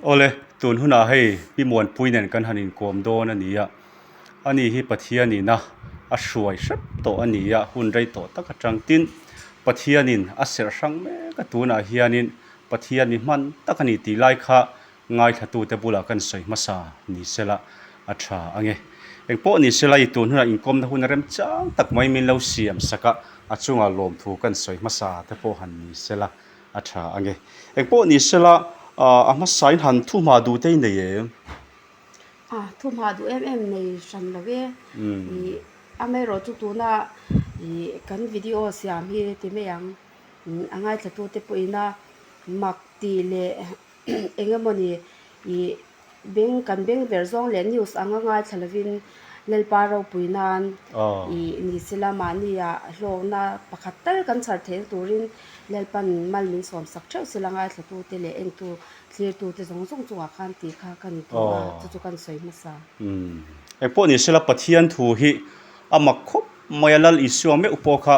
Awle, tun hunah hei Pi Muanpui nen kan han inkawm dawn a ni a, ani hi Pathianin a a hruai hrep tawh a ni a, hun rei tawh tak atang tin Pathianin a serh hrang mek a, tunah hianin Pathian mi hman tak a ni tih lai kha ngaithlatute bulah kan sawi hmasa ni sela a tha ange. Engpawh ni sela i tun hunah inkawmna hun remchang tak mai min lo siam sak a, a chungah lawmthu kan sawi hmasa te pawh han ni sela a tha ange. Engpawh ni sela a hmasain han thuhma duh te i nei em? A thuhma duh em em nei hran lo e. Ih amaherawh chu tuna ih kan video siam hi ti mai ang. A ngaithlatute pawhin a mak tih leh eng emawni ih beng kan beng ber zawng leh news anga ngaithla lovin Lalpa ropui nan ih ni sela mahnia hlawkna pakhat tal kan chhar theihna turin Lalpan mal min sawm sak theuh sela ngaithlatute leh entu thlirtute zawng zawng chungah khan tih kha kan duh a chu chu kan sawi hmasa. Engpawh ni sela Pathian thu hi a mak khawp mai a, Lal Isua meuh pawh kha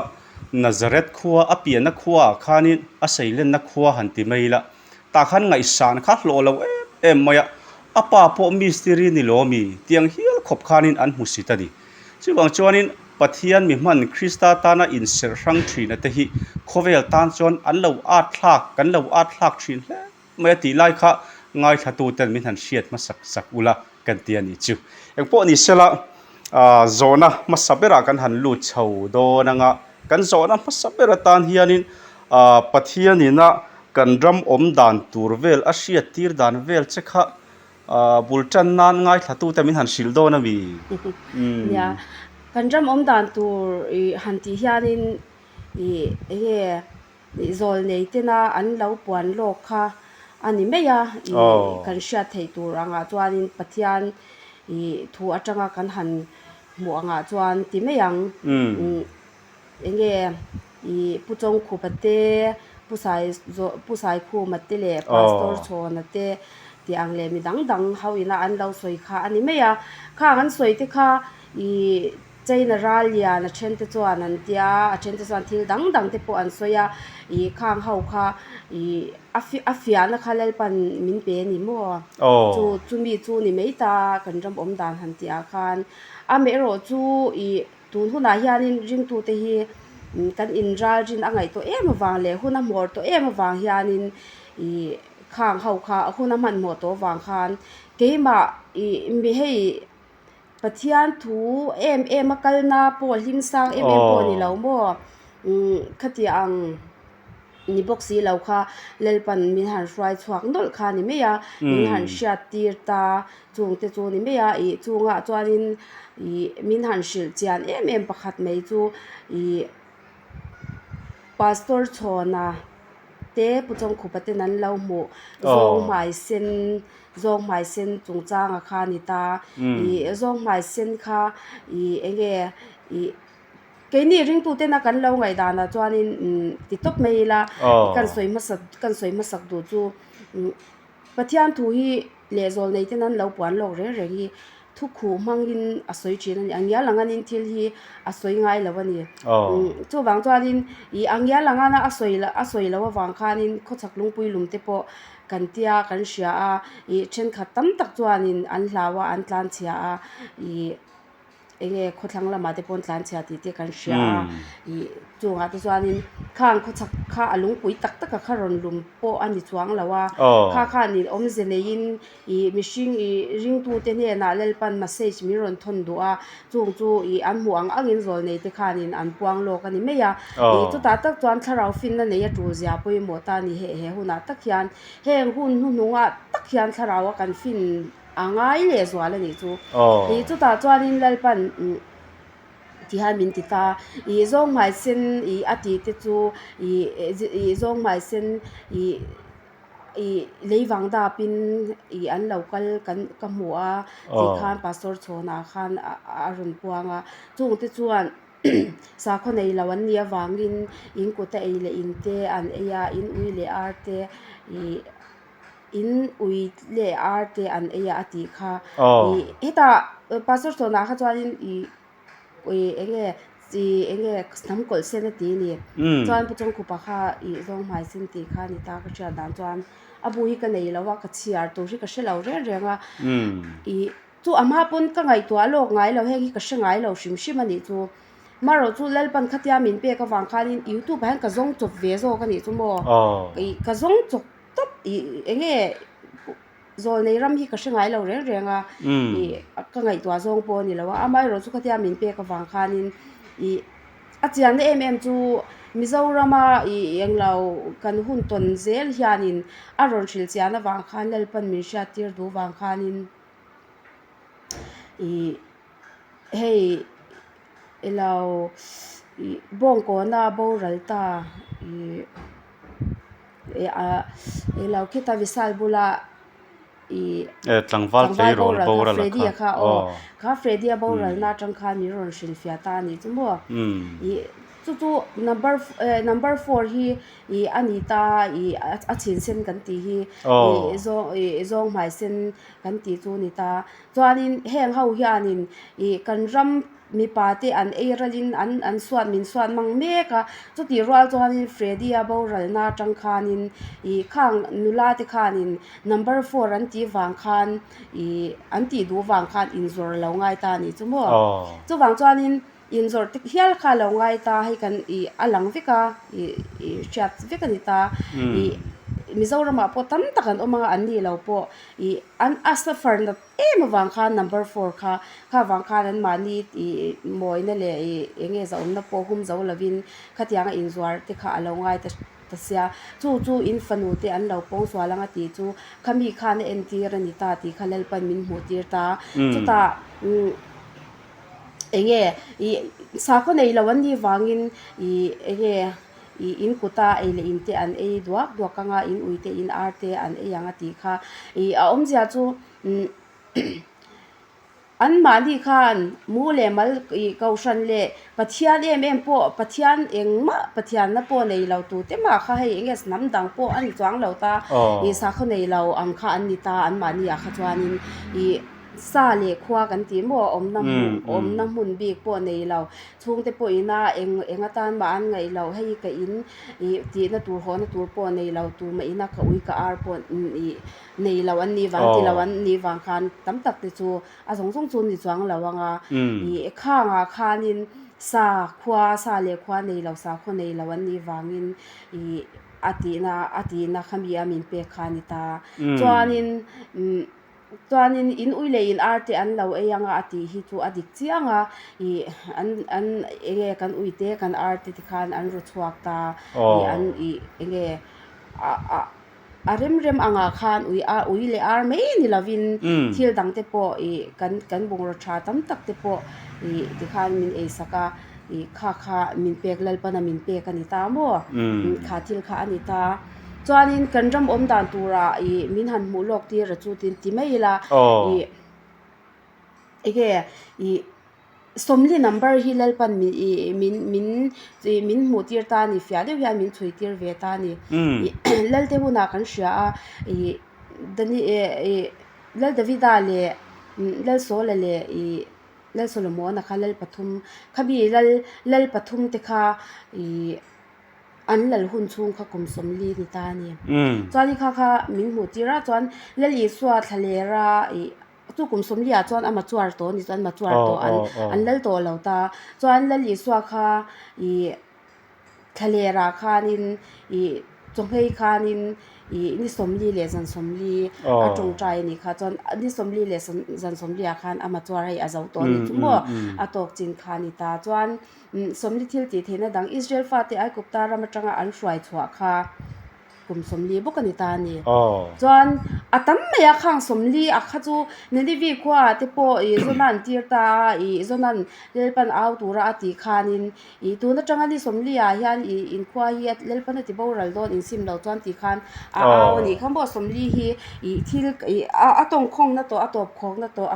Nazareth khua a pianna khuaah khanin a seilenna khua han ti mai ila Tah khan ngaihsan kha hlawh lo em em mai a, a pa pawh mistiri ni lo mi tiang hial khawp khanin an hmu sit a ni. Chuvang chuanin Pathian mi hman Krista tana inserh hrang thina te hi khawvel tan chuan an lo at thlak, kan lo at thlak thin hle mai a tih lai kha ngaithlatuten min han hriat hmasak sak ula kan ti a nih chu. Engpawh ni sela zawhna hmasa berah kan han lut chho dawn anga kan zawhna hmasa ber atan hianin Pathianina kan ram awm dan tur vel a hriat tir dan vel che kha bul tan nan ngaithlatute min han hrilh dawn a mi? Nia, kan ram awm dan tur han tih hianin ih enge Ih zawl nei tena an lo puan lawk kha a ni mai a, ih kan hriat theih tur angah chuanin Pathian ih thu atanga kan han hmuh angah chuan ti mai ang. Eng nge ih Pu Chawngkhupa te, Pu Sai Pu Saikhuma te leh Pastor Chhawna te tih ang leh mi dang dang ho ina an lo sawi kha a ni mai a. Khang an sawi te kha ih China ral lian a then te chuan an tia, a then te chuan thil dang dang te pawh an sawi a, ih khang ho kha ih a a fiahna kha Lalpan min pe a ni maw? Chu chumi chu ni mai ta kan ram awm dan han tih ah khan amaherawh chu ih tun hunah hianin ringtute hi kan inral rin a ngaih tawh em avang leh hun a hmawr tawh em avang hianin ih khang ho kha hun a hmanhmawh tawh avang khan keimah ih mi hei. Pathian thu em em a kalna pawh hlim sang em em pawh ni lo maw umm khati ang ni bawk si lo kha Lalpan min han hruai chhuak nawlh kha ni mai a min han hriat tir ta chung te chu ni mai a ih chungah chuanin ih min han hrilh chian em em pakhat mai chu ih Pastor Chhawna te Pu Chawngkhupa ten an lo hmuh zawng hmai sen. Zawng hmai sen chungchanga kha a ni ta. Ih zawng hmai sen kha ih eng nge ih keini ringtutena kan lo ngaihdanah chuanin umm ti tawp mai ila kan sawi hmasak kan sawi hmasak duh chu umm Pathian thu hi leh zawl nei ten an lo puan lawk reng reng hi Thu khuh hmangin a sawi thin a ni. A ngial anganin thil hi a sawi ngai lo a ni. Chuvang chuanin ih a ngial angana a sawi a sawi loh avang khanin khawchhak lungpui lum te pawh kan tia kan hria a, ih thenkhat tam tak chuanin an hlau a, an tlanchhia a, ih eng nge khawthlang lamah te pawh an tlanchhia tih te kan hria a, ih chungah te chuanin khang khawchhak kha a lungpui tak taka kha rawn lum pawh a ni chuang lo a, kha khanin awmze neiin Ih mihring ih ringtute hnenah Lalpan message min rawn thawn duh a, chung chu ih an hmuh ang angin zawlnei te khanin an puang lawk a ni mai a. Ih chutah tak chuan thlarau finna nei a tul zia pawimawh ta a ni he he hunah tak hian heng hun hnuhnungah tak hian thlarau a kan fin a ngai leh zual a nih chu. Ih chutah chuanin Lalpan tihian min ti ta, ih zawng hmai sen ih a tih te chu ih ih zawng hmai sen ih. Ih lei vang dapin ih an lo kal kan ka hmu a tih khan pastor chhawnah khan a rawn puang a chung te chuan sakhaw nei lo an nih avangin in kut a ei leh in te an ei a in ui leh ar te ih in ui leh ar te an ei a a tih kha ih hetah pastor chhawnah kha chuanin ih ih eng nge. Ih eng nge hnam kawlh sen a ti a ni. Chuan Pu Chawngkhupa kha ih zawng hmai sen tih kha a ni ta ka hriat dan chuan a bu hi ka nei lo a, ka chhiar tur hi ka hre lo reng reng a. Ih chu a hma pawn ka ngaihtuah lawk ngai lo heng hi ka hre ngai lo hrim hrim a nih chu. Marawh chu Lalpan khatia min pek avang khanin youtube ah hian ka zawng chawp ve zawk a nih chu maw. Ih ka zawng chawp tawp ih eng nge. Zawlnei ram hi ka hre ngai lo reng reng a, ih ka ngaihtuah zawng pawh a ni lo a, amaherawh chu khatia min pek avang khanin ih a chianna em em chu Mizorama ih englo kan hun tawn zel hianin a rawn hrilh chian avang khan Lalpan min hriattir duh vang khanin ih hei elo ih bawngkawna boral ta ih. Ilo khita Vishal bula ih tlangval boral kha Freddy a kha aw kha Freddy a boral na atang khan min rawn hrilhfiah ta a nih chu maw ih chu chu number number four hi ih a ni ta ih a chhin sen kan tih hi ih zawng ih zawng hmai sen kan tih chu a ni ta chuanin heng ho hianin ih kan ram. Mipa te an ei ralin an an suat min suat mang mek a, chutih rual chuanin Freddy-a boralna atang khanin ih khang nula te khanin number four an tih vang khan ih an tih duh vang khan inzawrh lo ngai ta a nih chu maw. Chuvang chuanin inzawrh te hial kha lo ngai ta hei kan ih a lang vek a ih ih hriat vek a ni ta ih Mizoramah pawh tam tak an awm anga an nih lo pawh ih an a suffer nat Em avang khan number four kha kha vang khan an mahni ih mawina leh ih eng nge zahawmna pawh hum zo lovin khatianga inzuar te kha a lo ngai ta ta sia. Chu chu in fanu te an lo pawng sual anga tih chu khami khan a entir a ni ta tih kha Lalpan min hmuh tir ta. Chutah umm eng nge ih sakhaw nei lo an nih vangin ih eng nge ih in kuta ei leh in te an ei duak duak anga in ui te in ar te an ei ang a tih kha ih a awmzia chu. An mahni khan mu leh mal ih kohhran leh Pathian em em pawh Pathian engmah Pathianna pawh nei lo tute mah kha hei eng nge hnam dang pawh a ni chuang lo ta ih sakhaw nei lo ang kha an ni ta an mahni ah kha chuanin ih sa leh khua kan tih maw awmna hmuh awmna hmun bik pawh nei lo chhungte pawh ina eng eng atan mah an ngaih loh hei ka in ih tihna tur hawhna tur pawh nei lo tumah ina ka ui ka ar pawh ih Nei lo an nih vang ti lo an nih vang khan tam tak te chu a zawng zawng chu ni chuang lo ang a. Ih khangah khanin sa khua sa leh khua nei lo sa khaw nei lo an nih vangin ih a tihna a tihna kha mi a min pek kha a ni ta. Chuanin umm chuanin in ui leh in ar te an lo ei ang a a tih hi chu a dik chiang a ih an an eng nge kan ui te kan ar te tikhan an raw chhuak ta ih an ih eng nge a a. A rem rem angah khan ui a ui leh ar mai ni lovin thil dang te pawh ih kan kan bungraw tha tam tak te pawh ih tikhan min ei sak a ih kha kha min pek Lalpana min pek a ni ta maw kha thil kha a ni ta chuanin kan ram awm dan turah ih min han hmuh lawk tir a chu tin ti mai ila ih enge ih. Sawmli number hi Lalpan min ih min min ih min hmuh tir ta a ni fiah deuh hian min chhui tir ve ta a ni. Ih Lalte hunah kan hria a ih Dani eh ih Lal Davida leh Lal Sawla leh ih Lal Solomona kha Lal pathum khami Lal Lal pathum te kha ih an lal hun chhung kha kum 40 ni ta a ni. Chuanin kha kha min hmuh tir a chuan Lal Isua thlalera ih. Chu kum 40 ah chuan ama chuar tawh a ni chuan ama chuar tawh an an lal tawh lo ta. Chuan Lal Isua kha ih thlaler ah khanin ih chawhmei khanin ih ni 40 leh zan 40 a tawngtai a nih kha. Chuan ni 40 leh zan 40 ah khan ama chuar hei a zo tawh a ni chu maw a tawk chin kha a ni ta. Chuan 40 thil tih theihna dang Israel fate Aigupta ram atanga an hruai chhuah kha. Kum 40 bawk a ni ta a ni. Chuan a tam mai a khang 40 a kha chu Ninive khuaah te pawh ih Jona an tir ta a, ih Jona'n Lalpan au tura a tih khanin ih tun atanga ni 40 ah hian ih inkhua hi Lalpan a ti boral dawn insim lo chuan tih khan a au a nih kha maw 40 hi ih thil ih a tawngkhawngna tawh a tawpkhawkna tawh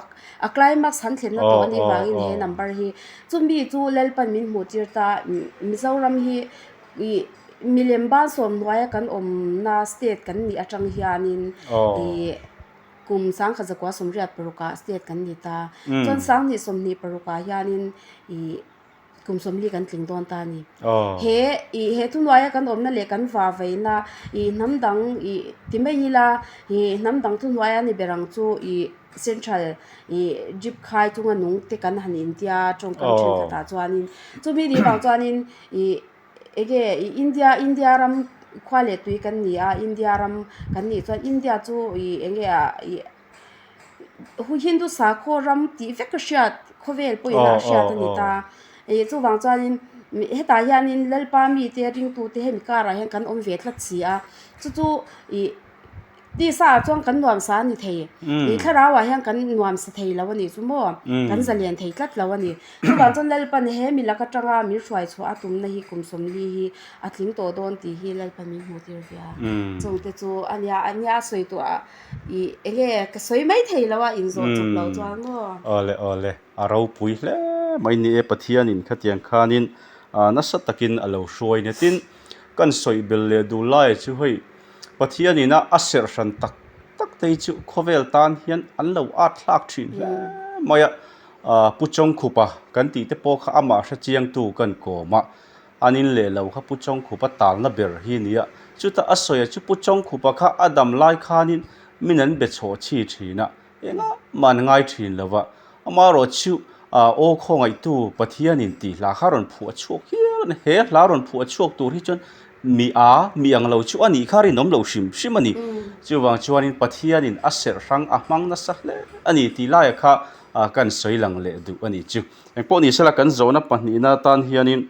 a climax han thlenna tawh a nih vangin he number hi chumi chu Lalpan min hmuh tir ta Mizoram hi ih Milem ban sawm hnuaia kan awmna state kan nih atang hianin ih kum 1986 ah state kan ni ta. Chuan 2026 ah hianin ih. Kum 40 kan tling dawn ta a ni. He ih he thuhnuaia kan awmna leh kan va veina ih hnam dang ih ti mai ila ih hnam dang thuhnuaia ni ber ang chu ih central ih jeep khai chunga nung te kan han intia tawngkam thenkhatah chuanin chumi nih vang chuanin ih enge ih India India ram khua leh tui kan ni a India ram kan nih chuan India chu ih enge ah ih. Hindu sakhaw ram tih vek a hriat khawvel pawhin a hriat a ni ta. Ih chuvang chuanin hetah hianin Lalpa mite ringtute hemi karah hian kan awm ve tlat si a. Chu chu ih tisa ah chuan kan nuamsa a ni thei. Ih thlarau ah hian kan nuamsa thei lo a nih chu maw? Kan zalian thei tlat lo a ni. Chuvang chuan Lalpan he mi lak atanga min hruai chhuah a tumna hi kum 40 hi a tling tawh dawn tih hi Lalpan min hmuh tir ve a. Chungte chu a nia a nia a sawi tawh a. Ih enge ka sawi mai thei lo a inzawh chawp lo chuan maw? Awle awle a ropui hle mai ni e Pathianin khatiang khanin nasa takin a lo hruai nia tin kan sawi bel leh duh lai chu hei Pathianin a a serh hran tak tak te hi chu khawvel tan hian an lo at thlak thin hle mai a Pu Chawngkhupa kan tih te pawh kha amah hrechiangtu kan kawm a. An in leh lo kha Pu Chawngkhupa talna ber hi nia. Chutah a sawi a chu Pu Chawngkhupa kha a dam lai khanin min an be chhawh chhi thin a, engah mah an ngai thin lo va. Amaherawh chu aw khawngaihtu Pathianin tih hla kha rawn phuah chhuak hial a ni. He hla rawn phuah chhuak tur hi chuan mi a, mi ang lo chu a nih kha rinawm lo hrim hrim a ni. Chuvang chuanin Pathianin a serh hrang a hmang nasa hle a ni tih laia kha kan sawi lang leh duh a ni chu. Engpawh ni sela kan zawhna pahnihna atan hianin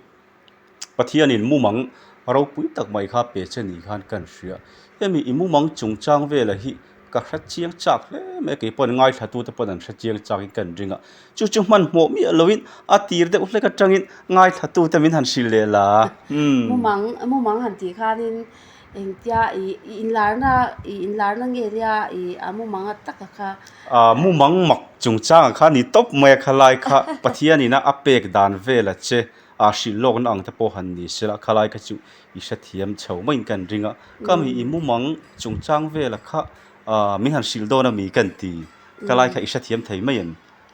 Pathianin mumang ropui tak mai kha pe che ni khan kan hria. Hemi i mumang chungchang vela hi ka hre chiang chak hle mai a, kei pawhin ngaithlatute pawhin an hre chiang chakin kan ring a. Chu chu hmanhmawh miah loin a tir deuh hlek atangin ngaithlatute min han hrilh leh la. Mumang mumang han tih khanin Engtia i inlarna i inlarna nge nia i a mumang a taka kha. A mumang mak chungchangah kha ni tawp mai a khalai kha Pathianin a pek dan vel a che a hrilh lawkna ang te pawh han ni sela khalai kha chu i hrethiam chho maiin kan ring a. Ka mi i mumang chungchang vela kha min han hrilh dawn a mi kan ti khalai kha i hrethiam thei mai em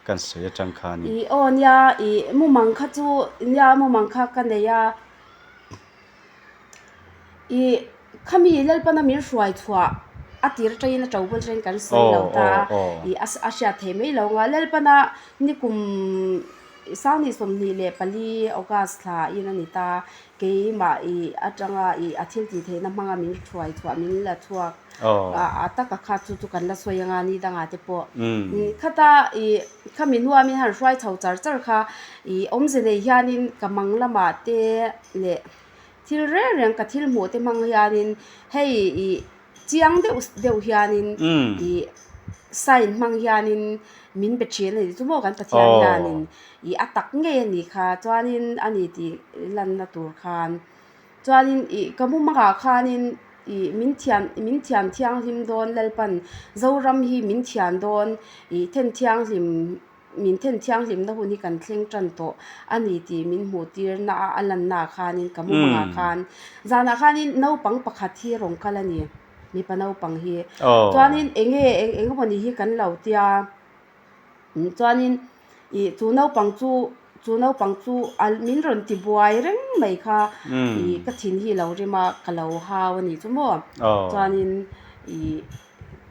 kan sawi atang khanin. I aw nia i mumang kha chu nia mumang kha ka nei a. Ih khami Lalpana min hruai chhuah a tir atangin a to bul atangin kan sawi lo ta a, ih a hriat theih mai lo ang a. Lalpana nikum sangni 24 August thla in a ni ta, keimah ih atanga ih a thil tih theihna hmanga min hruai chhuah min la chhuak a taka kha chu chu kan la sawi anga ni dangah te pawh. Khata ih khami nuamin han hruai chho char char kha ih awmze nei hianin ka mang lamah te leh thil reng reng ka thil hmuh te hmang hianin hei ih chiang deuh deuh hianin ih sign hmang hianin min be thin a ni chu maw kan Pathian hianin ih a tak ngei a nih kha chuanin a ni tih lanna tur khan chuanin ih ka mumangah khanin ih min thian min thian thianghlim dawn Lalpan Zoram hi min thian dawn ih then thianghlim. Min then thianghlimna hun hi kan thleng tan tawh a ni tih min hmuh tirna a a lanna ah khanin ka mumangah khan zanah khanin naupang pakhat hi rawn kal a ni mipa naupang hi chuanin eng nge eng emaw ni hi kan lo tia chuanin ih chu naupang chu chu naupang chu a min rawn ti buai reng mai kha ih ka thin hi lo rim a ka lo hau a ni chu maw chuanin ih.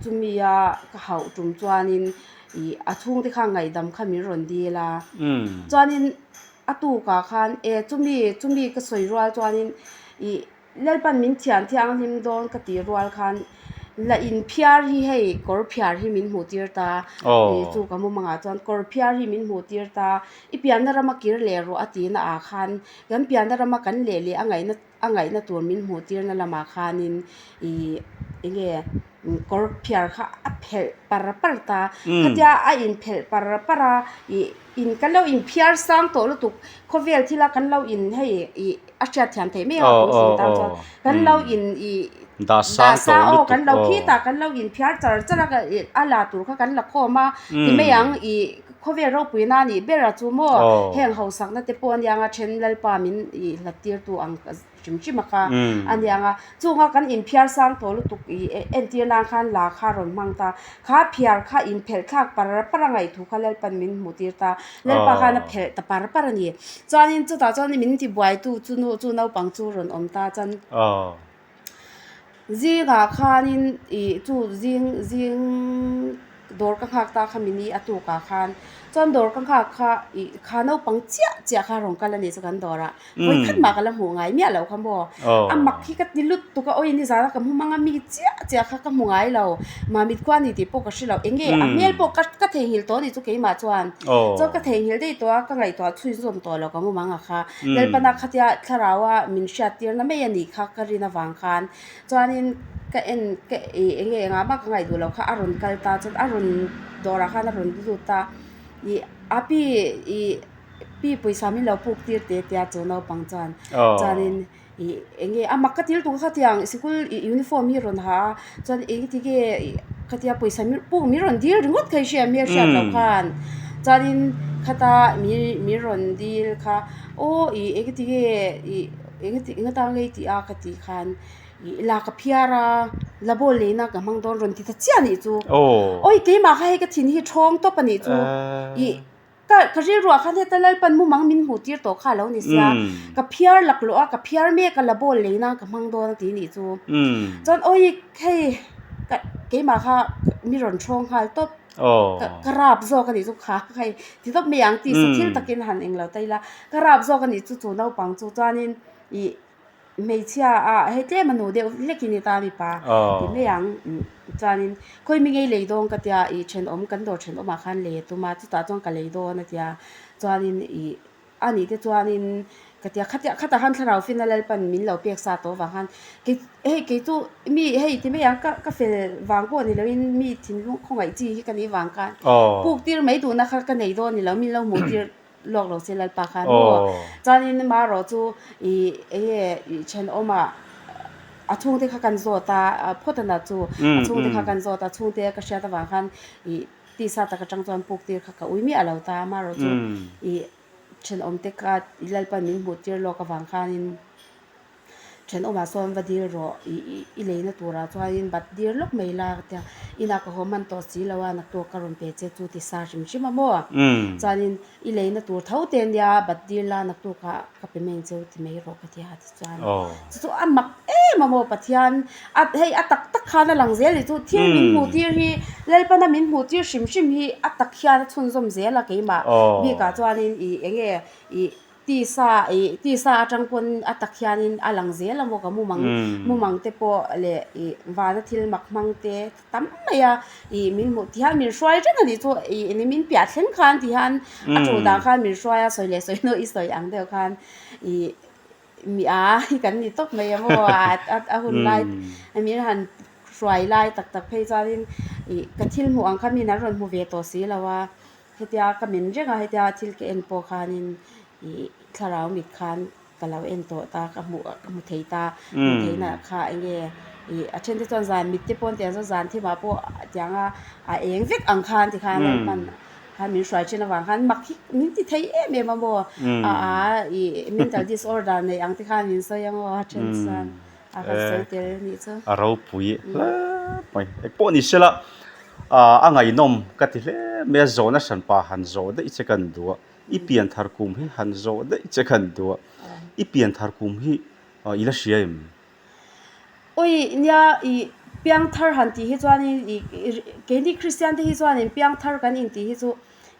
Chumia ka hauh tum chuanin ih a chhungte kha ngaihdam kha min rawn dil a. Chuanin a tukah khan e chumi chumi ka sawi rual chuanin ih Lalpan min thian thianghlim dawn ka tih rual khan la inphiar hi hei kawr phiar hi min hmuh tir ta. Ih chu ka mumangah chuan kawr phiar hi min hmuh tir ta. I pianna rama kir leh rawh a tihna ah khan kan pianna rama kan leh leh a ngaihna A ngaihna tur min hmuh tirna lamah khanin ih enge kawr phiar kha a phelh par par ta. Khatia a inphelh par par a ih in kan lo inphiar sang tawh lutuk khawvel thila kan lo in hei ih a hriat thiam theih mai a puitling tan chuan kan lo in ih dah sang aw kan lo khitah kan lo inphiar char char a a la tur kha kan la khawm a ti mai ang ih Khawvel ropuina a nih ber a chu maw? Heng hausakna te pawh aniang a then Lalpa min ih hlat tirtu ang hrim hrim a kha a niang a. Chunga kan inphiar sang tawh lutuk ih entir nan khan la kha a rawn hmang ta. Kha phiar kha inphelh thlak par par a ngaih thu kha Lalpan min hmuh tir ta. Lalpa khan a phelh ta par par a ni. Chuanin chutah chuan min tibuaitu chu nu chu naupang chu rawn awm ta chuan zingah khanin ih chu zing zing dawr ka nghak ta kha mini a tukah khan chuan dawr ka nghak kha ih kha naupang chiah chiah kha rawn kal a ni chu kan dawrah. Vawi khat mah ka la hmuh ngai miah loh kha maw. A mak hi ka ti lut tuk a, awi nizana ka hmu mang a mi chiah chiah kha ka hmu ngai lo. Mamit khua ni tih pawh ka hre lo. Eng nge a hmel pawh ka ka theihnghilh tawh a ni chu keimah chuan. Chuan ka theihnghilh daih tawh a, ka ngaihtuah chhuinzawm tawh lo ka hmu mang a kha. Lalpana khatia thlarau a min hriattirna mai a nih kha ka rin avang khan. Chuanin ka en ka ih eng nge engah mah ka ngaih duh loh kha a rawn kal ta chuan a rawn dawrah khan a rawn lut a. Ih a pi ih. Pi pawisa min lo puk tir teh tia chu naupang chuan chuanin ih eng nge a mak ka til tuk a khatiang sikul ih uniform hi a rawn ha a chuan eng tige ih khatia pawisa min puk min rawn dil ringawt kha i hria hmel hriat loh khan chuanin khata mi min rawn dil kha aw ih eng tige ih eng eng atan nge i tih a ka tih khan ih la ka phiar a la ball leina ka hmang dawn rawn ti ta chiah a nih chu awi keimah kha hei ka thin hi thawng tawp a nih chu ih. Ka ka rilruah khan heta Lalpan mumang min hmuh tir tawh kha a lo ni sia. Ka phiar laklawh a, ka phiar mek a la ball lei nan ka hmang dawn a ti nih chu. Chuan awi hei ka keimah kha mi rawn thawng nghal tawp. Ka ka rap zawk a nih chu kha hei ti tawp mai ang tisa thil takin han englo ta ila. Ka rap zawk a nih chu chu naupang chu chuanin ih Hmeichhia a hei tlem a nu deuh hlek in i ta mipa ti mai ang chuanin khawi mi ngei lei dawn ka tia ih thenawm kan dawr thenawmah khan lei a tum a chutah chuan ka lei dawn a tia chuanin ih a nih te chuanin ka tia khatia khatah khan thlarau fina Lalpan min lo pek sa tawh avang khan kei hei kei chu mi hei ti mai ang ka ka fel vang pawh ni loin mi thinlung khawngaih chi hi ka nih vang khan puk tir mai duhna kha ka nei dawn ni lo min lo hmuh tir. Lawk lo se Lalpa khan maw. Chuanin marawh chu ih eng nge ih thenawmah a chhungte kha kan zawt a phawt a na chu a chhungte kha kan zawt a chhungte ka hriat avang khan ih tisa tak atang chuan puk tir kha ka ui miah lo ta marawh chu ih thenawmte kha Lalpan min hmuh tir lawk avang khanin. Thenawmah sawn va dil rawh ih i leina turah chuanin bat dir lawk mai la ka tia inah ka haw hman tawh si lo a naktuk ka rawn pe che chu ti sa hrim hrim a maw chuanin i leina tur tho te nia bat dir la naktukah ka pe mai ang cheu ti mai rawh ka tia a ti chuan chu chu a mak em a maw Pathian a hei a tak tak khan a lang zel ni chu thil min hmuh tir hi Lalpana min hmuh tir hrim hrim hi a tak hian a chhunzawm zel a keimah bikah chuanin ih eng nge ih. Tisa ih tisa atang pawn a tak hianin a lang zel a maw ka mumang mumang te pawh leh ih vana thil mak hmang te tam mai a ih min hmuh ti hian min hruai reng a nih chu ih ni min piah thleng khan ti hian a tul dan khan min hruai a sawi leh sawi hnu i sawi ang deuh khan ih mi a hi kan ni tawp mai a maw a hun lai min han hruai lai tak tak phei chuanin ih ka thil hmuh ang kha min an rawn hmu ve tawh si lo a. Hetia ka min reng a, hetia thil ka en pawh khanin ih thlarau mit khan ka lo en tawh ta, ka hmuh ka hmu thei ta, hmuh theihna kha eng nge ih a then te chuan zan mit te pawh tiang chuan zan thimah pawh tiang a a eng vek ang khan ti khan Lalpan khan min hruai thin avang khan mak hi min ti thei em em a maw a a ih mental disorder nei ang te khan min sawi ang aw a then chuan. A kan sawi tel nih chu. A ropui hle mai. Eng pawh ni sela a ngaihnawm ka ti hle mai a, zawhna hranpa han zawh daih che kan duh a, i pianthar kum hi han zawh daih che kan duh a, i pianthar kum hi i la hria em? Awi nia i piangthar han tih hi chuanin i keini Kristian te hi chuanin piangthar kan intih hi chu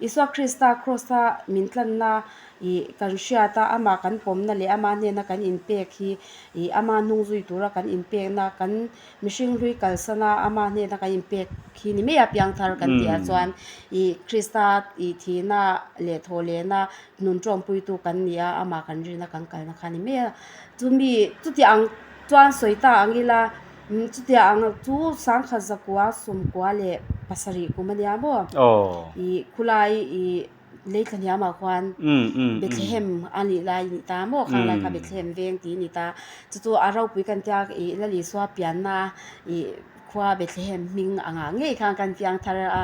Isua Krista Kraws-a min tlanna ih kan hriat a, amah kan pawmna leh ama hnena kan inpek hi ih ama hnung zui tura kan inpekna, kan mihring hlui kalsana ama hnena kan inpek hi ni mai a piangthar kan tih ah chuan ih Krista ih thihna leh thawhlehna nun tawmpuitu kan ni a, amah kan rina kan kalna kha ni mai a. Chumi chutiang ang chuan sawi ta ang ila. Chutiang ang chu sangkhat zakua sawmkua leh pasarih kum a nia maw? Ih khulai ih lei thla hniamah khuan Bethlehem a nih lai a nih ta maw? Khang lai kha Bethlehem veng tih a ni ta. Chu chu a ropui kan tia ih Lal Isua pianna ih khua Bethlehem hming angah ngei khan kan piang thar a.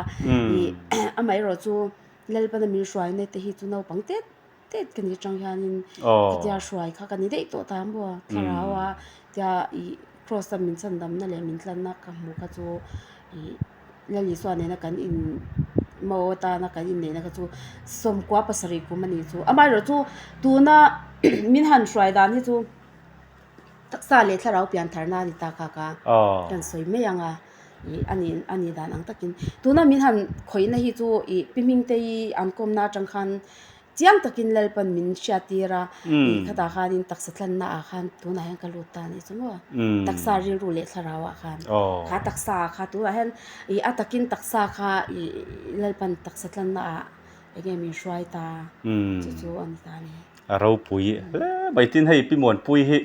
Ih amaherawhchu Lalpana min hruaina te hi chu naupang tep. tet ka nih atang hianin khatia hruai kha ka ni daih tawh ta maw thlarau a tia ih cross a min chhan damna leh min tlanna ka hmuh kha chu ih Lal Isua nena kan in mo atana kan inneihna kha chu sawmkua pasarih kum a nih chu. Amaherawhchu tuna min han hruai dan hi chu taksa leh thlarau pian tharna a ni ta kha ka kan sawi mai ang a ih a nih a nih dan ang takin tuna min han khawihna hi chu ih pi Hmingtei an kawmna atang khan Chiang takin Lalpan min hriattir a, ih khatah khanin taksa tlanna ah khan tunah hian ka lut ta a nih chu maw? Taksa rilru leh thlarau ah khan. Kha taksa ah kha tunah hian ih a takin taksa kha ih Lalpan taksa tlanna ah enge min hruai ta chu chu a ni ta a ni. A ropui hle mai tin hei Pi Muanpui hi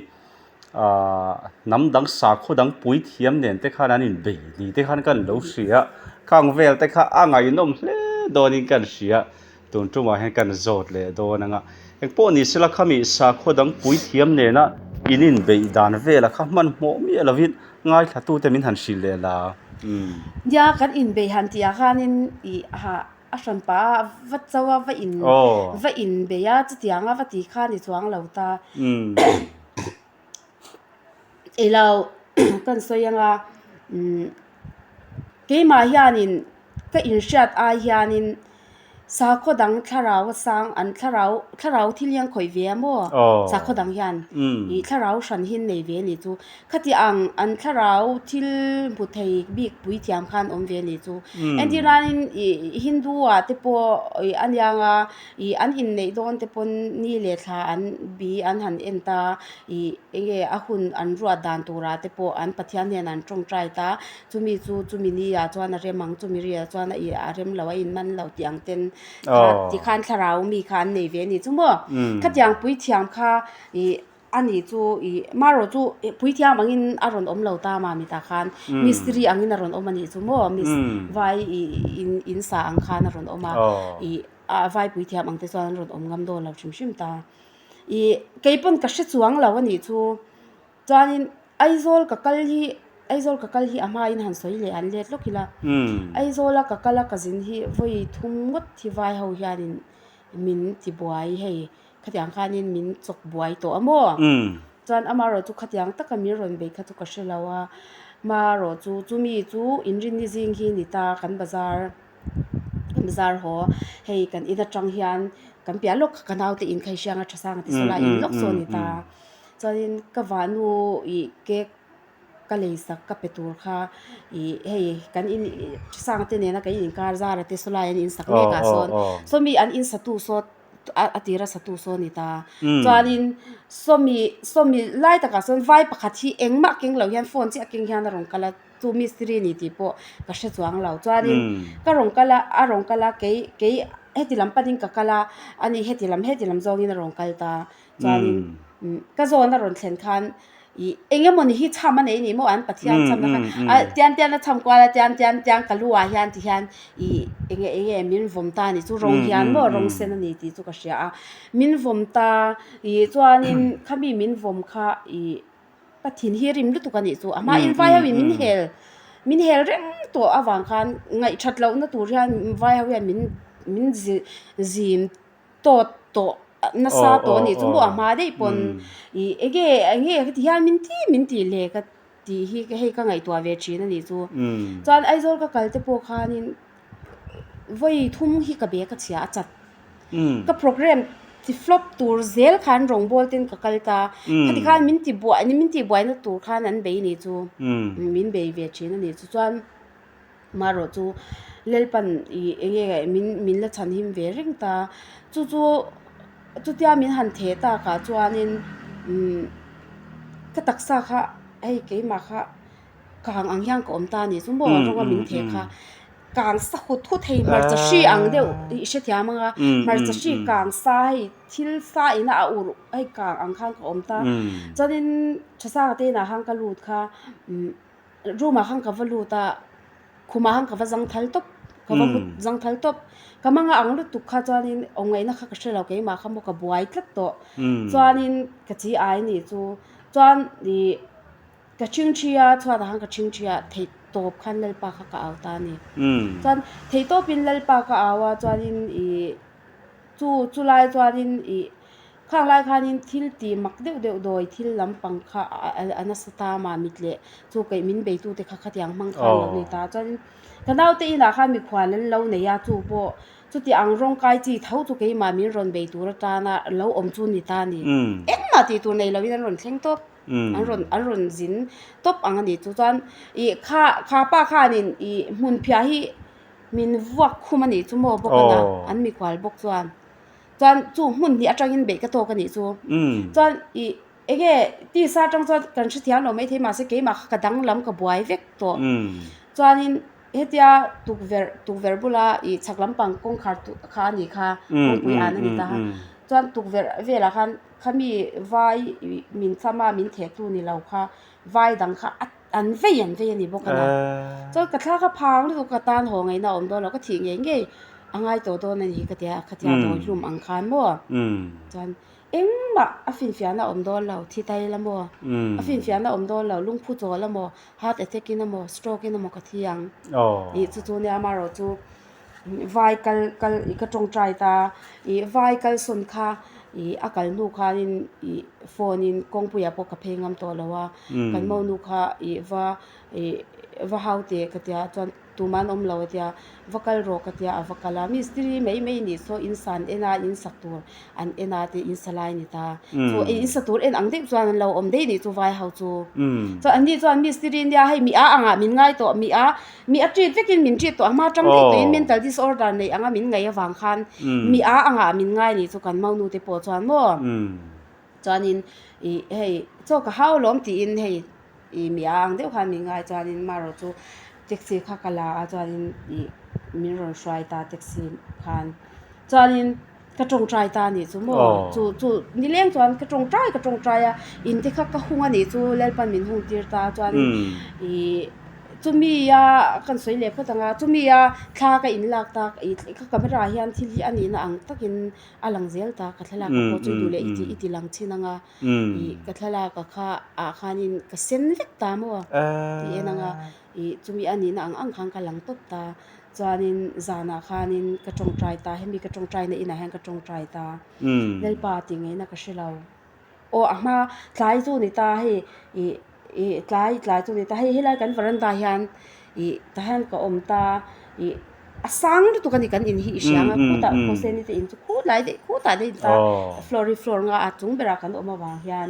Aaa hnam dang sakhaw dang pui thiam nen te khan an inbei ni te khan kan lo hria khang vel te kha a ngaihnawm hle dawnin kan hria tun tumah hian kan zawt leh dawn ang a engpawh ni sela khami sakhaw dang pui thiam nena in inbeih dan vela kha hmanhmawh miah lovin ngaithla tute min han hrilh leh la umm. Nia kan inbeih han tih ah khanin ih ha a hran pah a va cho a va in va inbeih a chutiang a va ti kha ni chuang lo ta. Ilo kan sawi anga umm keimah hianin ka inhriat ai hianin sakhaw dang thlarau a sang an thlarau thlarau thil hi an khawih ve a maw sakhaw dang hian ih thlarau hran hi an nei ve a nih chu khati ang an thlarau thil hmu thei bik puithiam khan awm ve a nih chu entir nanin ih hindu ah te pawh ih a niang a. Ih an inneih dawn te pawn ni leh thla an bi an han en ta ih eng nge a hun an ruat dan turah te pawh an Pathian hian an tawngtai ta chumi chu chumi ni ah chuan a rem ang chumi ri ah chuan a ih a rem lo a inman lo tih ang ten kha tikhan thlarau mi kha an nei ve a ni chu maw khatiang puithiam kha ih A ni chu ih marawh chu puithiam angin a rawn awm lo ta mami tah khan mistiri angin a rawn awm a nih chu maw mis vai ih in in sa ang khan a rawn awm a ih a vai puithiam ang te chuan an rawn awm ngam dawn lo hrim hrim ta ih kei pawn ka hre chuang lo a nih chu chuanin Aizawl ka kal hi Aizawl ka kal hi a hmain han sawi leh han let lawk ila Aizawla ka kal a ka zin hi vawi thum ngawt hi vai ho hianin min tibuai hei. Khatiang khanin min chawk buai tawh a maw? Chuan amaherawh chu khatiang taka min rawn bei kha chu ka hre lo a, marawh chu chumi chu inrinni zing hi ni ta kan bazar kan bazar haw hei kan in atang hian kan piah lawk kha ka naute in kha i hriang a tha sang a ti saw lai in lawk saw a ni ta. Chuanin ka vahnu ih cake ka lei sak ka pe tur kha ih hei kan in tha sang te nena kan inkar zar a te saw lai an insak mek ah sawn sawmi an insatu saw a tira satu saw a ni ta. Chuanin sawmi sawmi lai takah chuan vai pakhat hi engmah keng lo hian phone chiah keng hian a rawn kal a chu mistiri a ni tih pawh ka hre chuang lo. Chuanin ka rawn kal a a rawn kal a kei kei heti lam panin ka kal a ani heti lam heti lam zawngin a rawn kal ta. Chuanin ka zawn a rawn thlen khan ih eng emawni hi chham a nei ni maw an Pathian chhamna kha a tian tian a chham kual a tian tian tiang ka lu ah hian ti hian ih enge enge min vawm ta a ni chu rawng hian maw rawng sen a ni tih chu ka hria a min vawm ta ih chuanin khami min vawm kha ih ka thin hi rim lutuk a nih chu a hmain vai ho in min hel min hel reng tawh avang khan ngaihthat lohna tur hian vai ho hian min min zim tawt tawh nasa tawh a nih chu maw a hma daih pawn ih enge enge ka ti hian min ti min tih leh ka tih hi hei ka ngaihtuah ve thin a nih chu chuan Aizawl ka kal te pawh khanin vawi thum hi ka bag a chhia a chat ka programme ti flop tur zel khan rawngbawl ten ka kal ta khati khan min ti buai min tih buaina tur khan an bei a nih chu min bei ve thin a nih chu chuan. Marawh chu Lalpan ih eng nge min min la chhan him ve reng ta. Chu chu chutia min han theh takah chuanin umm ka taksa kha hei keimah kha kang ang hian ka awm ta a ni chu maw rawnga min theh kha kang sa hut hut hei hmarcha hri ang deuh i hrethiam ang a hmarcha hri kang sa hei thil sa ina a urh hei kang ang khan ka awm ta. Chuanin Thasanga te inah khan ka lut kha umm. Room ah khan ka va lut a, khumah khan ka va zang thal tawp, ka va mut zang thal tawp. Ka manga ang lutuk kha chuanin awm ngaihna kha ka hre lo keimah kha maw ka buai tlat tawh. Chuanin ka chi ai nih chu, chuan ih ka ṭhingṭhi a, chhuatah khan ka ṭhingṭhi a, theih tawp khan Lalpa kha ka au ta a ni. Chuan theih tawpin Lalpa ka au a, chuanin ih. Chu chulai chuanin ih khang lai khanin thil tih mak deuh deuh dawi thil lampang kha a nasa ta mah mit leh chu keih min beitute kha khatiang hmang khan lo ni ta. Chuanin ka naute inah khan mikhual an lo nei a, chu pawh chuti ang rawng kai chi tho chu keimah min rawn bei tur atana lo awm chu ni ta a ni. Engmah tih tur nei loin an rawn thleng tawp, an rawn an rawn zin tawp ang a ni. Chu chuan ih kha kha pa khanin ih hmunphiah hi Min vuak khum a nih chu maw bawk a na, an mikhual bawk chuan. Chuan chu hmun hnih atangin beih ka tawk a nih chu. Chuan ih enge tisa atang chuan kan hrethiam lo maithei mahse keimah kha ka danglam ka buai vek tawh. Chuanin hetia tukverh tukverh bula ih chhak lampang kawngkhar kha a nih kha kawngpui an a ni ta. Chuan tukverh velah khan khami vai min chama min thehtu ni lo kha vai dang kha a An vei an vei a ni bawk a na. Chuan ka thla kha phang lutuk ka tan haw ngaihna a awm dawn lo, ka thih ngei ngei a ngai tawh dawn a ni ka tia, ka tia dawi hlum ang khan maw. Chuan engmah a finfiahna a awm dawn lo, thi tai la maw, a finfiahna a awm dawn lo, lungphu chawl a maw, heart attack in a maw, stroke in a maw ka thi ang. Ih chu chu nia amaherawhchu Vai kal kal ih ka tawngtai ta ih vai kal sawn kha ih a kal hnu khanin ih phone in kawngpuiah pawh ka phei ngam tawh lo a kan monu kha ih va ih va hau teh ka tia chuan tumah an awm lo a tia va kal rawh ka tia a va kal a mistiri mai mai nih saw in san en a in sak tur an en a tih in sa lai a ni ta chu in sa tur en ang deuh chuan an lo awm daih nih chu vai ho chu chuan an ni chuan mistiri nia hei mi a angah min ngai tawh mi a Mi a treat vekin min treat tawh a, hma tang daih tawhin mental disorder neih anga min ngaih avang khan mi a angah min ngai nih chu kan monu te pawh chuan maw chuanin ih hei chaw ka hau lawm tiin hei ih mi a ang deuh khan min ngai chuanin marawh chu taxi kha ka la a chuanin ih min rawn hruai ta taxi khan chuanin ka tawngtai ta nih chu maw chu chu nileng chuan ka tawngtai ka tawngtai a in te kha ka hung a nih chu Lalpan min hung tir ta chuanin ih chumi a kan sawi leh phawt ang a chumi a thla ka in lak tak ih ka camera ah hian thil hi a nihna ang takin a lang zel ta ka thlalak a pawh chu duh leh i ti i ti lang thin ang a ih ka thlalak a kha ah khanin ka sen vek ta maw tih en ang a ih chumi a nihna ang ang khan ka lang tawp ta. Chuanin zanah khanin ka tawngtai ta, hemi ka tawngtaina inah hian ka tawngtai ta. Lalpa tih ngaihna ka hre lo. Aw a hma tlai chu ni ta hei ih ih tlai tlai chu ni ta hei helai kan veranda hian ih tah hian ka awm ta ih a sang lutuk a ni kan in hi i hria ang a khutah khawseni te in chu khulai daih khutah daih a ni ta floor hi floor nga a chung berah kan awm avang hian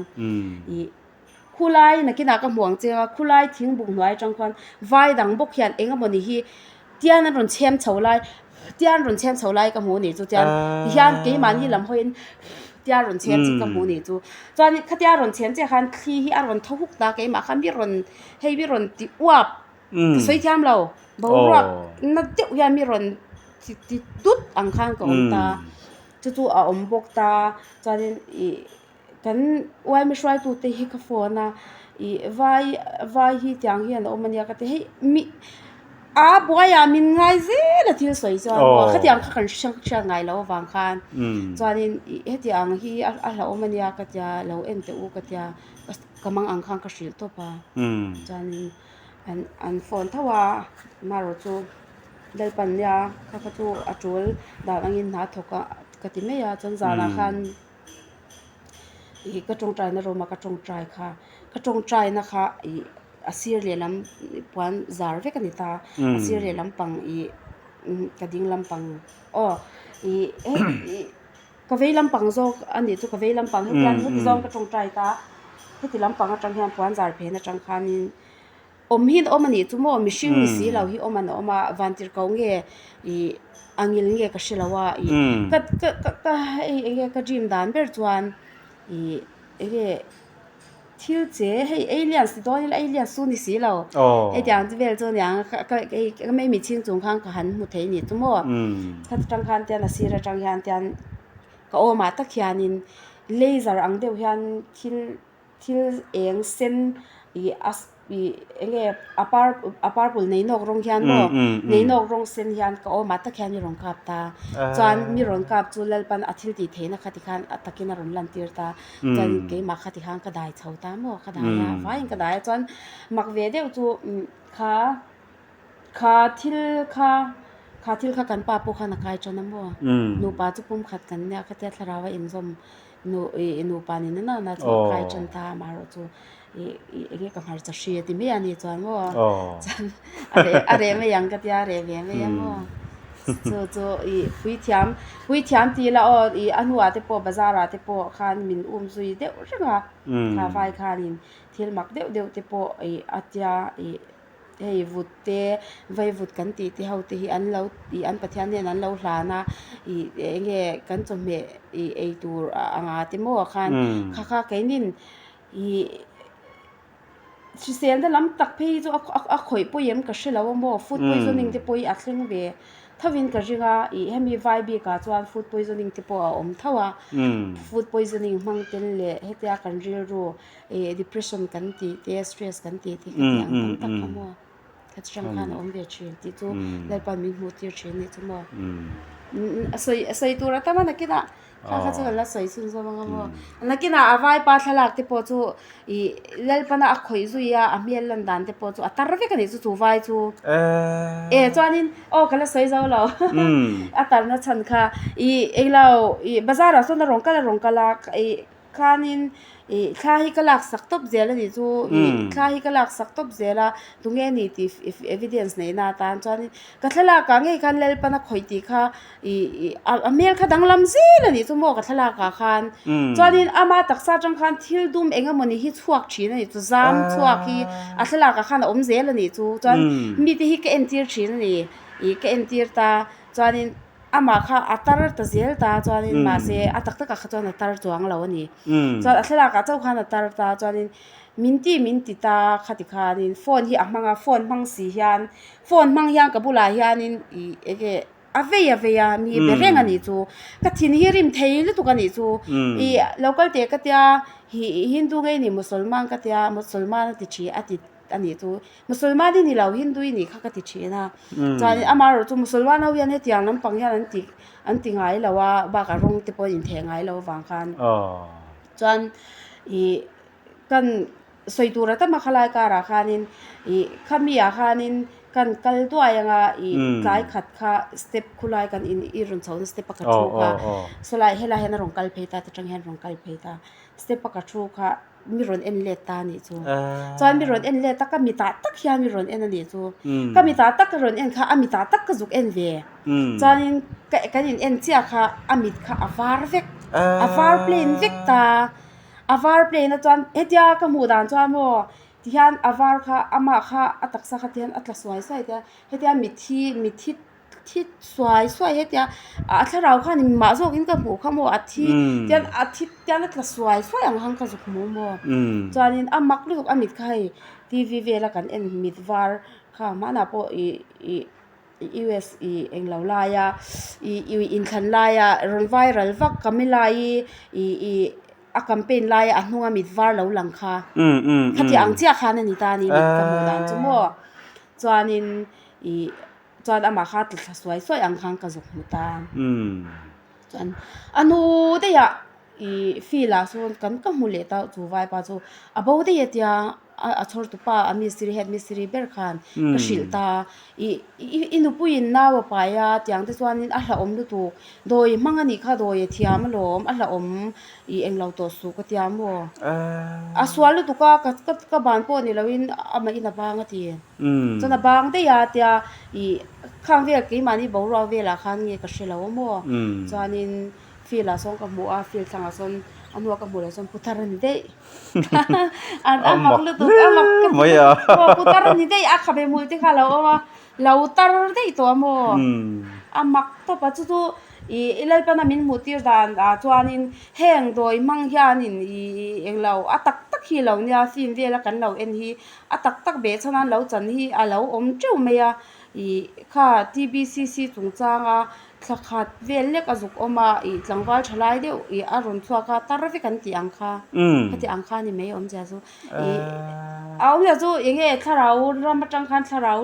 ih. Khulai nakinah ka hmu ang che a, khulai thingbuk hnuai atang khuan vai dang bawk hian eng emawni hi tian an rawn chhem chho lai tian an rawn chhem chho lai ka hmu anih chu tian tihian keimahni lam hawiin tian rawn chhem che ka hmu anih chu chuan khatia rawn chhem chiah khan thli hi a rawn thaw huk ta keimah kha mi rawn hei mi rawn ti uap ka sawi thiam lo boruak na deuh hian mi rawn ti ti dut ang khan ka awm ta chu chu a awm bawk ta chuanin ih. Kan uaimi hruaitute hi ka phone a, ih vai vai hi tiang hian a awm a nia ka ti hei mi a buaiah min ngai zel a thil sawi chuan maw khatiang kha kan hre hriat ngai loh avang khan chuanin ih hetiang hi a hlauhawm a nia ka tia lo en teh u ka tia ka mang ang khan ka hrilh tawp a chuanin an an phone tho a amaherawh chu Lalpan nia kha kha chu a tul dan angin hna thawk a ka ti mai a chuan zanah khan. Ih ka tawngtaina room a ka tawngtai kha ka tawngtaina kha ih a sir lehlam puan zar vek a ni ta a sir lehlam pang ih ka ding lampang aw ih hei ka vei lampang zawk a nih chu ka vei lampang hetiang heti zawng ka tawngtai ta heti lampang atang hian puan zar phen atang khanin. Awm hi an awm a nih chu maw mihring ni si lo hi awm an awm a vantirhkoh nge ih a ngil nge ka hre lo a ih ka ka ka ka hei eng nge ka dream dan ber chuan ih eng nge thil che hei aliens ti dawn ila aliens chu ni si lo hetiang te vel chu aniang ka ka hei ka mei chhing chung khan ka han hmu thei a nih chu maw khata tang khan tian a sir atang hian tian ka awmah tak hianin laser ang deuh hian thil. Thil eng sen ih a ih eng nge a par a purple nei nawk rawng hian maw nei nawk rawng sen hian ka awmah tak hian mi rawn kap ta chuan mi rawn kap chu Lalpan a thil tih theihna kha tikhan a takin a rawn lan tir ta chuan keimah kha tikhan ka dai chho ta maw ka dai a vaiin ka dai a chuan mak ve deuh chu kha. Kha thil kha. Kha thil kha kan pa pawh khan a kai tan a maw? Nupa chu pumkhat kan nia khatia thlarau a inzawm nu ih nupa ni na na chu a kai tan ta amaherawh chu ih ih enge ka hmarcha hri a ti mai a ni chuan maw chuan a reh a reh mai ang ka tia a reh ve mai a maw chu chu ih puithiam puithiam tih ila aw ih a hnuah te pawh bazar ah te pawh khan min um zui deuh reng a kha vai khanin thil mak deuh deuh te pawh ih a tia ih. Hei vut te, vai vut kan tih te ho te hi an lo ih an Pathian hian an lo hlan a ih eng nge kan chawhmeh ih ei tur anga te maw khan kha kha keinin ih hriselna lam tak phei hi chu a khawih pawi em ka hre lo a maw food poisoning te pawh hi a thleng ve tho in ka ring a ih hemi vai bikah chuan food poisoning te pawh a awm tho a food poisoning hmang tel leh hetia kan rilru Ih depression kan tih te stress kan tih te kha tih ang tam tak kha maw kha chi hrang khan a awm ve thin tih chu Lalpa'n min hmuh tir thin anih chu maw a sawi a sawi tur a tam a nakinah kha kha chu kan la sawi chhun zawm anga maw nakinah a vaipa thlalak te pawh chu ih Lalpana a khawih zui a a hmel lan dan te pawh chu a tar vek anih chu chu vai chu e chuanin aw ka la sawi zo lo a tarna chhan kha ih englo ih bazar ah sawn a rawn kal a rawn kal a ih. Khanin ih thla hi ka lak sak tawp zel a nih chu ih thla hi ka lak sak tawp zel a tunge ni tih evidence neih na atan chuanin ka thlalak ah ngei khan Lalpana khawih tih kha ih ih a hmel kha danglam zel a nih chu maw ka thlalak ah khan chuanin ama taksa atang khan thil dum eng emawni hi chhuak thin a nih chu zam chhuak hi a thlalak ah khan a awm zel a nih chu chuan mite hi ka entir thin a ni ih ka entir ta chuanin. Amah kha a tar ta zel ta chuanin mahse a tak takah kha chuan a tar chuang lo a ni. Chuan a thlalakah chauh khan a tar ta chuanin min ti min ti ta khati khanin phone hi a hmang a phone hmang si hian phone hmang hian ka bulah hianin ih enge a vei a vei a mi be reng a nih chu ka thin hi rim thei lutuk a nih chu ih lo kal teh ka tia hi Hindu ngei ni Mosolman ka tia Mosolman a ti thi a ti a nih chu. Musulman i ni lo Hindu i nih kha ka ti thin a chuanin amaherawh chu Musulman ho hian hetiang lampang hian an ti an ti ngai lo a bakah rawng te pawh an intheh ngai lo avang khan chuan ih kan sawi tur a tam a khalai karah khanin ih khami ah khanin kan kal duai anga ih tlai khat kha step khulai kan in i rawn chhohna step a ka thu kha sawlai helai hian a rawn kal phei ta ta tang hian a rawn kal phei ta step a ka thu kha. Mi rawn en let ta a nih chu. Chuan mi rawn en let a, ka mitah tak hian mi rawn en a nih chu. Ka mitah tak ka rawn en kha a mitah tak ka zuk en ve. Chuanin ka kan in en chiah kha a mit kha a var vek, a var plain vek ta. A var plain a chuan hetia ka hmuh dan chuan maw tihian a var kha amah kha a taksa kha tihian a tla suai suai tia hetia mitthi mitthi thi suai suai hetia a thlarau khan mah zawkin ka hmuh kha maw a thi tian a thi tian a tla suai suai ang khan ka zuk hmu maw chuanin a mak lutuk a mit kha hei T V vela kan en mit var kha hmanah pawh ih ih U S ih englo laia ih ih inthlan laia rawn viral vak Camilla i ih ih a campaign laia a hnunga mit var lo lang kha khatiang ang chiah khan a ni ta a ni mit ka hmuh dan chu maw chuanin ih. Chuan amah kha tla thla suai suai ang khan ka zuk hmu ta. Chuan a nu daih ah ih field ah sawn kan ka hmu leh ta chu vaipa chu a bo daih a tia a chhawr tu pa a mistiri head mistiri ber khan ka hrilh ta ih i nupuiin nau a pai a tiang te chuanin a hlauhawm lutuk dawi hmang a nih kha dawi a thiam alawm a hlauhawm ih englo tawh suh ka tia maw a sual lutuk a ka ban pawh ni loin amahin a bang a ti. Chuan a bang daih a tia ih khang vel keimahni boruak velah khan nge ka hre lo a maw chuanin field ah sawn ka hmu a field thlangah sawn a hnuah ka hmuh leh chuan putar a ni daih a mak lutuk a mak ka ti maw putar a ni daih a khabe hmul te kha a lo awm a lo tar daih tawh a maw a mak tawp a chu chu ih i Lalpana min hmuh tir dan ah chuanin heng dawi hmang hianin ih englo a tak tak hi a lo nia film vela kan lo en hi. A tak tak beh chhan a lo chan hi a lo awm teuh mai a, ih kha TBCC chungchanga thla khat vel lek a zuk awm a, ih tlangval tha lai deuh ih a rawn chhuak a tar vek an tih ang kha, khati ang kha a ni mai awmzia chu, ih a awmzia chu eng nge thlarau ram atang khan thlarau.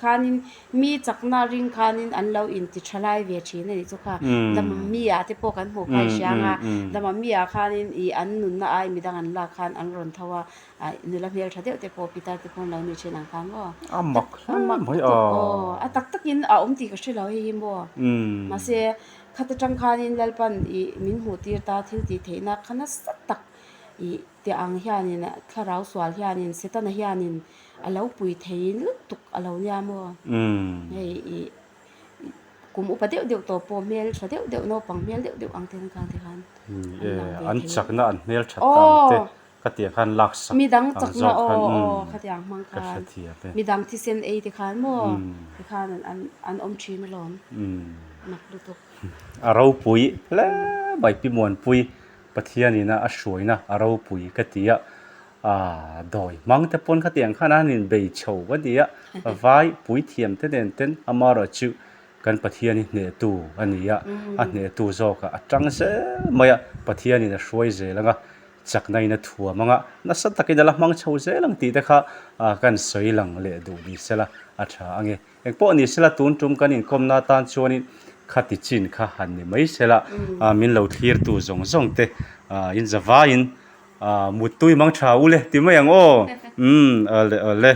Khanin mi chakna ring khanin an lo inti tha lai ve thin a nih chu kha. Dama mi ah te pawh kan hmuh kha i hria ang a, dama mi ah khanin ih an nunna ai midang an lak khan an rawn tho a, ah nula hmel tha deuh te pawh pitar te pawh an lo ni thin ang khan maw. A mak hle mai a. Aw a tak takin a awm tih ka hre lo hei hi maw. Mahse khat atang khanin Lalpan ih min hmuh tir ta thil tih theihna kha nasa tak ih Tih ang hianin thlarau sual hianin Setana hianin a lo pui thei lutuk a lo nia maw? Hei i kum upa deuh deuh tawh pawh hmel tha deuh deuh naupang hmel deuh deuh ang ten khan te khan an lang ve thei. An chakna an hmel that ang te khatiang khan lak sak midang chakna aw aw khatiang hmang khan midang thisen ei te khan maw tikhan an awm thin alawm mak lutuk. A ropui hle mai Pi Muanpui Pathianina a hruaina a ropui ka ti a, aah dawi hmang te pawn khatiang khan an inbei chho ka ti a, vai puithiam te nen ten amaherawhchu kan Pathian hi hnehtu a ni a, a hnehtu zawkah a tang zel mai a, Pathianin a hruai zel ang a, chakna in a thuam ang a, nasa takin a la hmang chho zel ang tih te kha kan sawi lang leh duh ni sela a tha ange. Eng pawh ni sela tun tum kan inkawmna atan chuanin khati chin kha han ni mai sela min lo thlirtu zawng zawng te in zavaiin muttui mang tha u le ti mai ang aw umm awle awle.